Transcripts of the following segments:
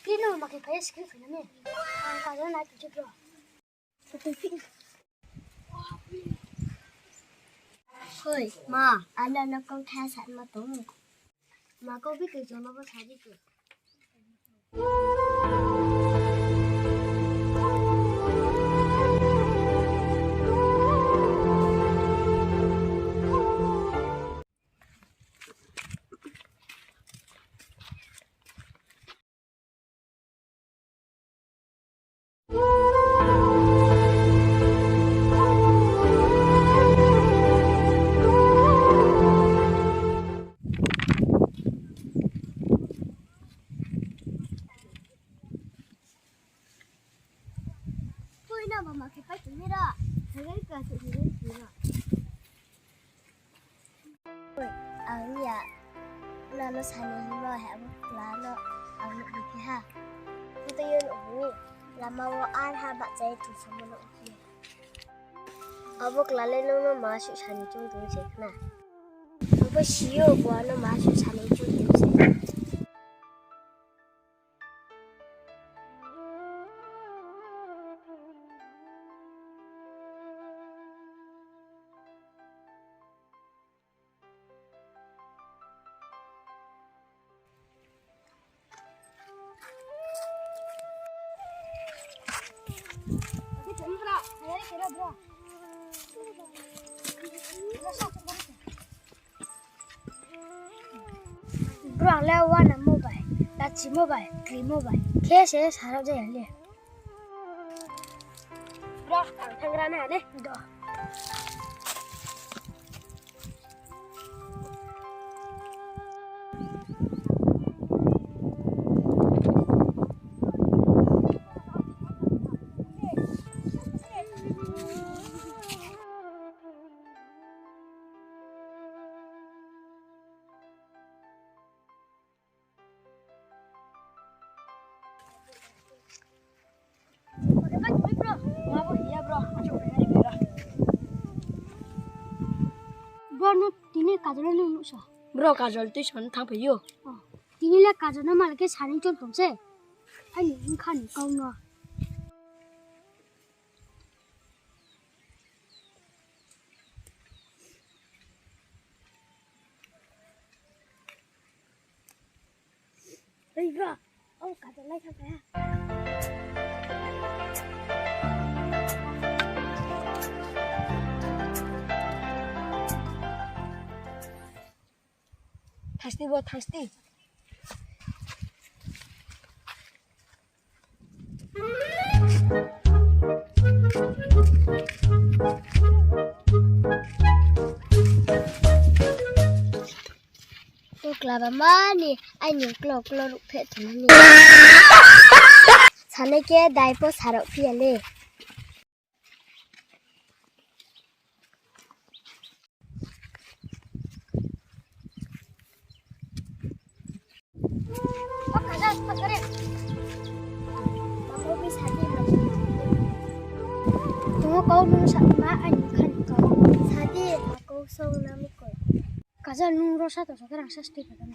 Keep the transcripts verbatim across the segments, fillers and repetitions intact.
Tini ma khe phai screen phai na ne. Ang kajol nai tong se bro. Hoi, ma, ano no kong kha sa ma tong. Ma ko bi ke jono bo sa di ke. Poi na mama khe pai tini ra. Hagari ka se hagari tini ra. Poi, ang ya. Nano sani himo he abo kla no ang nuh bikhe ha. Kuto yo nuh bini. Lama wo ar ha bahchai tong samo nuh bini. Abo kla le nung no ma suh sani chung tong se khna. Ang pho si yo bo ano ma suh sani chung tong se. Bro, ang le wana mobile, lachi mobile, kri mobile. Khe se sarao jaya le. Bro, ang thangra na le. Do. Bro, no tini kajol le nuh sa. Bro, kajol tuition thang phai yo. Oh, tini le kajol no mal khe sani chol tong se. Aini bkha ni kau no. Oi bro, o kajol lai thang phai ha. Thasti bo, thasti. Ukla ba mani, aini uklo uklo ruh phe tong ni. Sanai khe dai pho sarao phi ya le. Tongo kau nung sa ma ani khan kau. Sadi ma kau song na mukoi. Kajal nung ro sa to sa kerang sa stui kajal.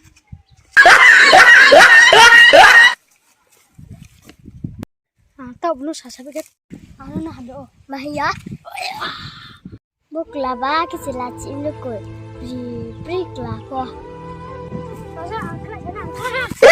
Ang tau bnu sasa biket. Ano na hando. Mahiya. Bukla ba kisi lachi lukoi. Pri, pri kla ko. Baja ang kla jana ang kla.